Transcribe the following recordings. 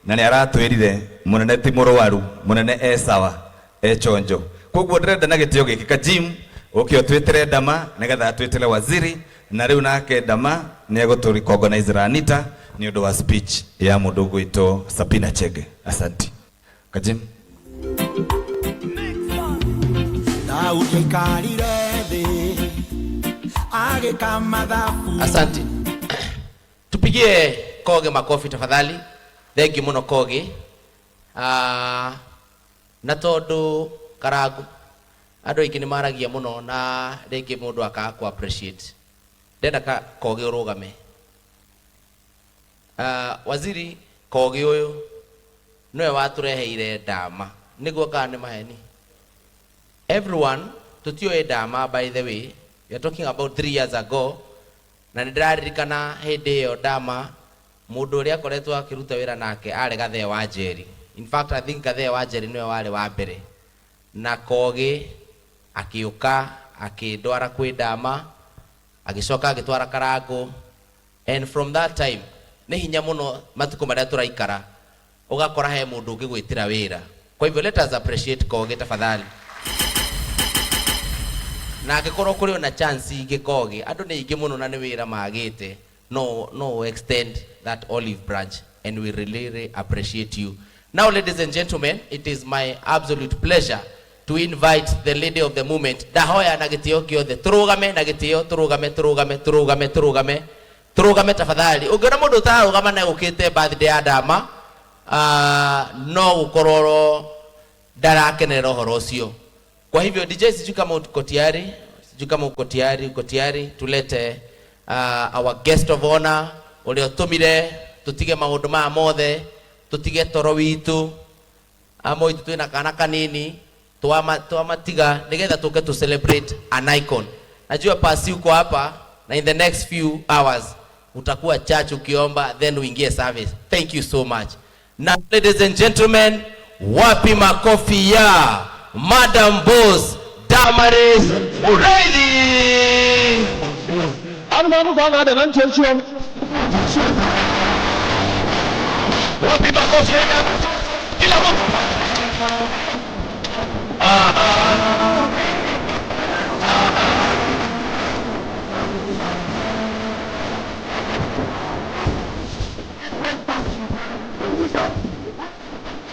Na nĩ aratwĩrire mũnene ti mũrwaru, mũnene e sawa, e chonjo. Koguo ndĩrenda na gĩtĩo gĩkĩ Kajim ũke ũtwĩtĩre Ndama nĩgetha atwĩtĩre waziri, na rĩu nake Ndama nĩ egũtũ recognize Anita nĩ ũndũ wa speech ya mũndũ ũgwĩtwo Sabina Chege. Asanti. Kajim. Daudi aikarire thĩ agĩka mathabu. Asante. Tupigie Koge makofi tafadhali. Thank you muno Koge. Na tondu Karangu andu aingi ni maragia muno na ringi mundu akaga ku appreciate. Ndenda ka Koge urugame. Waziri Koge uyu niwe watureheire Ndama. Niguo kana ni maheni? Everyone tutioĩ Ndama, by the way. We are talking about 3 years ago. Na nĩ ndĩraririkana hĩndĩ ĩyo Ndama mũndũ ũrĩa akoretwo akĩruta wĩra nake arĩ Gathee wa Njeri. In fact, I think Gathee wa Njeri nĩwe warĩ wa mbere. Na Kogi akĩũka akĩndwara kwĩ Ndama, agĩcoka agĩtwara Karangũ. And from that time, nĩ hinya mũno matukũ marĩa tũraikara ũgakora he mũndũ ũngĩgwĩtĩra wĩra. Kwa hivyo let us appreciate Kogi tafadhali. Na angĩkorwo kũrĩ ona chance ingĩ Kogi, andũ nĩ aingĩ mũno na nĩ wĩra magĩte, no extend that olive branch and we really, really appreciate you. Now, ladies and gentlemen, it is my absolute pleasure to invite the lady of the moment. Ndahoya na gĩtĩo gĩothe, tũrũgame na gĩtĩo, tũrũgame, tũrũgame, tũrũgame, tũrũgame, tũrũgame tafadhali. Ũngĩona mũndũ ũtararũgama na egũkĩte birthday ya Ndama, no gũkorwo ndarakenerera ũhoro ũcio. Kwa hivyo DJ, sijui kama uko tayari, sijui kama uko tayari, uko tayari tulete our guest of honor ũrĩa ũtũmire tũtige maũndũ maya mothe, tũtige toro witũ, amwe itũ twĩna kana kanini, twamatiga nĩgetha tũke to celebrate an icon. Najua pasi uko hapa na in the next few hours utakuwa church ukiomba, then uingie service. Thank you so much. Now, ladies and gentlemen, wapi makofi ya Madam Boss Damaris Muriithi. Wapi makofi ya kila mtu.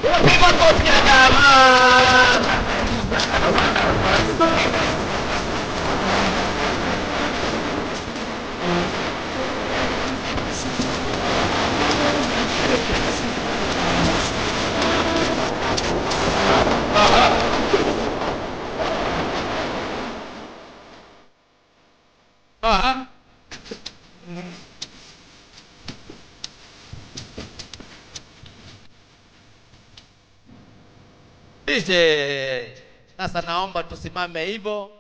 Wapi makofi ya Dama. DJ. Sasa naomba tusimame hivyo.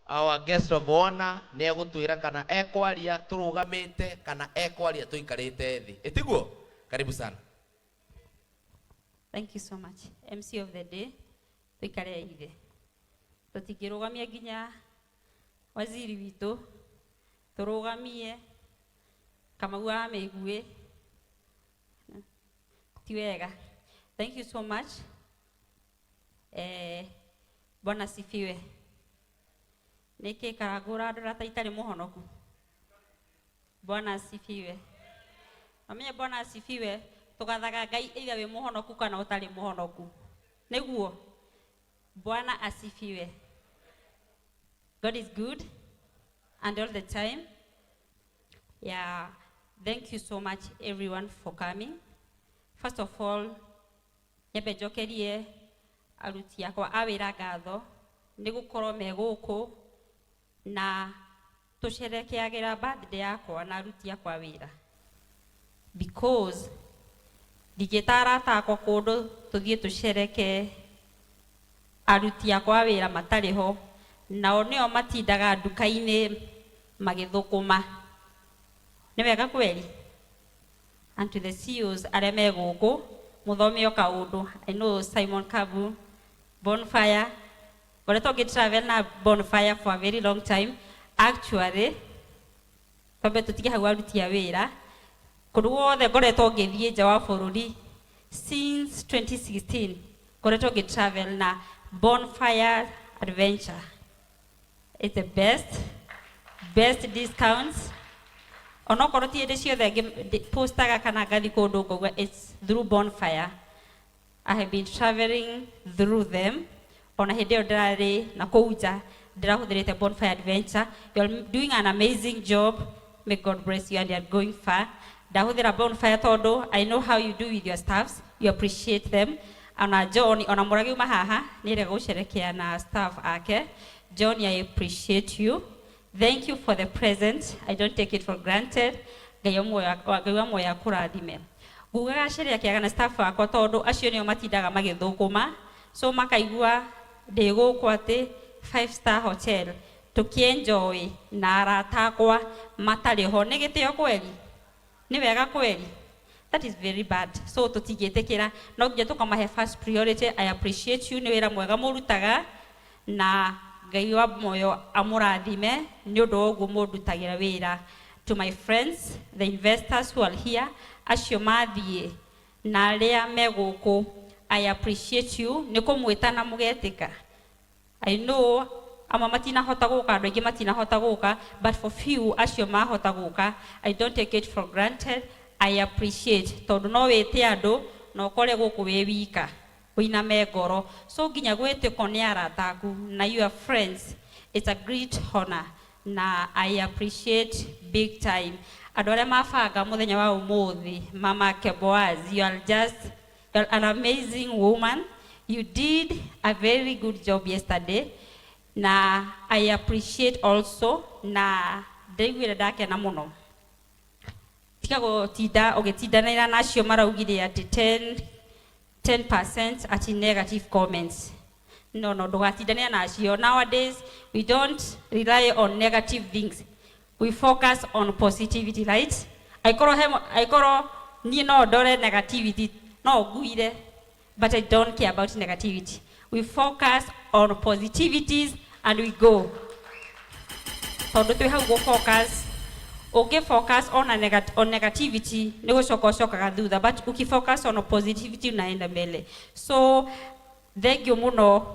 Our guest of honor nĩ egũtwĩra kana ekwaria tũrũgamĩte kana ekwaria tũikarĩte thĩ. Ĩtiguo? Karibu sana. Thank you so much. MC of the day, tuikare ithe. Tũtingĩrũgamia nginya waziri witũ, tũrũgamie Kamau wa Mĩguĩ. Ti wega. Thank you so much. Bwana sifiwe. Nĩkĩ Karangũ ũrandora ta itarĩ mũhonoku? Bwana asifiwe. Mamenye Bwana asifiwe, tũgathaga Ngai either wĩ mũhonoku kana ũtarĩ mũhonoku. Nĩguo? Bwana asifiwe. God is good and all the time. Yeah, thank you so much everyone for coming. First of all, nyambe njokerie aruti akwa a wĩra ngatho nĩ gũkorwo me gũkũ na tũcerekeagĩra birthday yakwa na aruti akwa wĩra, because ndingĩta arata akwa kũndũ tũthiĩ tũcereke aruti akwa a wĩra matarĩ ho, nao nĩo matindaga nduka-inĩ magĩthũkũma. Nĩ wega kweli? And to the CEOs arĩa me gũkũ, mũthome o kaũndũ. I know Simon Kabu, Bonfire, ngoretwo ngĩ travel na Bonfire for a very long time. Actually, twambe tũtige hau aruti a wĩra. Kũndũ guothe ngoretwo ngĩthiĩ nja wa bũrũri, Since 2016 ngoretwo ngĩ travel na Bonfire Adventure. It's the best best discounts, onokorwo ti hĩndĩ ciothe postaga kana ngathi kũndũ ngauga it's through Bonfire. I have been traveling through them. Ona hĩndĩ ĩyo ndĩrarĩ na kũu nja ndĩrahũthĩrĩte Bonfire Adventure. You are doing an amazing job. May God bless you and you are going far. Ndahũthĩra Bonfire tondũ I know how you do with your staffs. You appreciate them. Ona John, ona Mũragi uma haha, nĩ gũcerekea na staff ake. John, I appreciate you. Thank you for the present. I don't take it for granted. Ngai wa muoyo, Ngai wa muoyo akũrathime. Ngugaga cerekeaga na staff akwa tondũ acio nĩo matindaga magĩthũkũma, so makaigua ndĩ gũkũ atĩ five star hotel tũkĩenjoy na arata akwa matarĩ ho. Nĩ gĩtĩo kweri? Nĩ wega kweri? That is very bad. So tũtingĩtĩkĩra, no nginya tũkamahe first priority. I appreciate you. Nĩ wĩra mwega mũrutaga na Ngai wa muoyo amũrathime nĩ ũndũ wa ũguo mũndutagĩra wĩra. To my friends, the investors who are here, acio mathiĩ na arĩa me gũkũ, I appreciate you. Nĩ kũmwĩtana mũgetĩka. I know amwe matinahota gũka, andũ aingĩ matinahota gũka, but for few acio mahota gũka, I don't take it for granted. I appreciate tondũ no wĩte andũ na ũkore gũkũ wĩ wika ũiname ngoro. So nginya gwĩtĩkwo nĩ arata aku na your friends, it's a great honor na I appreciate big time. Andũ arĩa mabanga mũthenya wa ũmũthĩ, Mama Keboaz, you are just, you are an amazing woman. You did a very good job yesterday na I appreciate also, na ndaiguire ndakena mũno. Tiga gũtinda ũgĩtindanĩra na acio maraugire atĩ 10 10% ati negative comments. No, ndũgatindanĩra na acio. Nowadays we don't rely on negative things, we focus on positivity, right? Aikorwo he aikorwo niĩ no ndore negativity no nguire, but I don't care about negativity. We focus on positivities and we go, tondũ twĩ hau gũ focus. Ũngĩ focus on, a on negativity nĩ gũcoka ũcokaga thutha, but ukifocus on positivity unaenda mbele. So thank you mũno,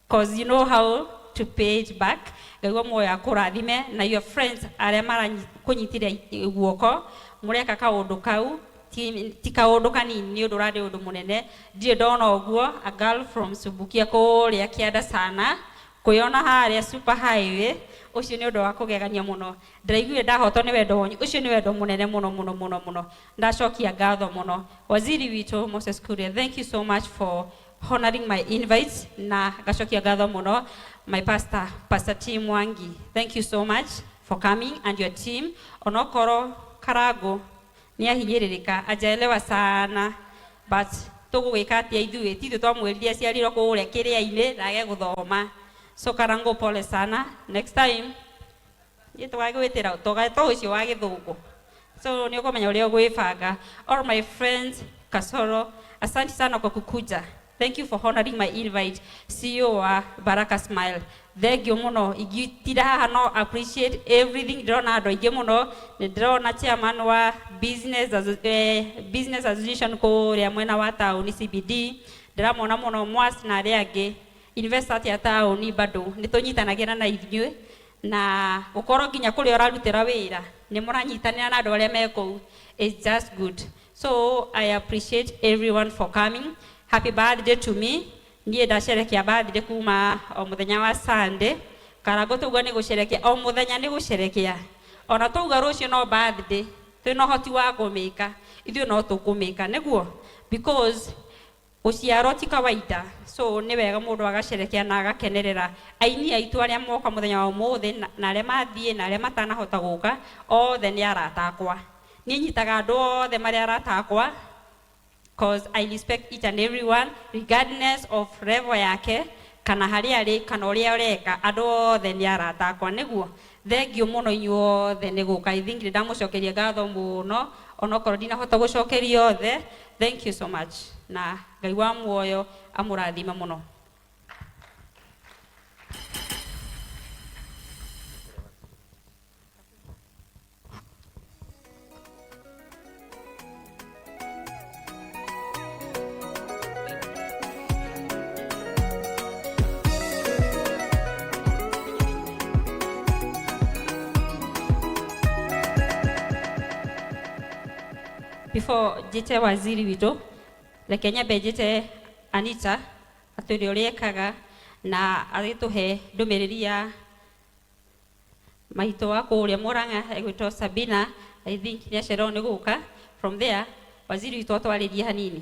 cause you know how to pay it back. Ngai wa muoyo akũrathime na your friends arĩa marakũnyitire guoko mũreka kaũndũ kau. Ti kaũndũ kanini, nĩ ũndũ ũrarĩ ũndũ mũnene. Ndirĩ ndona ũguo a girl from Subukia kũrĩa kĩanda sana kwĩona harĩa super highway. Ũcio nĩ ũndũ wa kũgegania mũno. Ndĩraiguire ndahotwo nĩ wendo wanyu. Ũcio nĩ wendo mũnene mũno mũno mũno mũno. Ndacokia ngatho mũno. Waziri witũ Moses Kuria, thank you so much for honoring my invite, na ngacokia ngatho mũno. My pastor, Pastor Tim Mwangi, thank you so much for coming and your team. Onokorwo Karago nĩ ahinyĩrĩrĩka, ajaelewa sana, but tũgũgĩka atĩa? Ithuĩ tithuĩ twamwĩrire aciarirwo kũrĩa kĩrĩa-inĩ na age gũthoma. So Karango, pole sana. Next time niĩ tũgagwĩtĩra tũgetwo ũcio wa gĩthũngũ, so nĩ ũkũmenya ũrĩa ũgwĩbanga. All my friends Kasoro, asante sana kwa kukuja. Thank you for honoring my invite. CEO wa Baraka Smile, thank you mũno. Ingĩtinda haha no appreciate everything. Ndĩrona andũ aingĩ mũno. Nĩ ndĩrona chairman wa business association kũrĩa mwena wa taũni CBD, ndĩramona mũno Mwas na arĩa angĩ investor ya taũni. Bado nĩ tũnyitanagĩra na ithuĩ na gũkorwo nginya kũrĩa ũrarutĩra wĩra nĩ mũranyitanĩra na andũ arĩa me kũu. It's just good. So I appreciate everyone for coming. Happy birthday to me. Niĩ ndacerekea birthday kuma o mũthenya wa Sunday. Karango tauga nĩ gũcerekea o mũthenya, nĩ gũcerekea. Ona tauga rũciũ no birthday, twĩna ũhoti wa kũmĩka, ithuĩ no tũkũmĩka nĩguo, because gũciarwo ti kawaida. So nĩ wega mũndũ agacerekea na agakenerera aini aitũ arĩa moka mũthenya wa ũmũthĩ na arĩa mathiĩ na arĩa matanahota gũka. Othe nĩ arata akwa. Niĩ nyitaga andũ othe marĩa arata akwa, cause I respect each and everyone regardless of level yake kana harĩa arĩ kana ũrĩa ũreka. Andũ othe nĩ arata akwa. Nĩguo thank you mũno inyuothe nĩ gũka. I think nĩ ndamũcokeria ngatho mũno, onokorwo ndinahota gũcokeria othe. Thank you so much, na Ngai wa muoyo amũrathime mũno. Before njĩte waziri witũ, reke nyambe njĩte Anita atwĩre ũrĩa ekaga na agĩtũhe ndũmĩrĩri ya maitũ wa kũrĩa Murang'a egwĩtwo Sabina. I think nĩ acererwo nĩ gũka. From there, waziri witũ atwarĩrie hanini.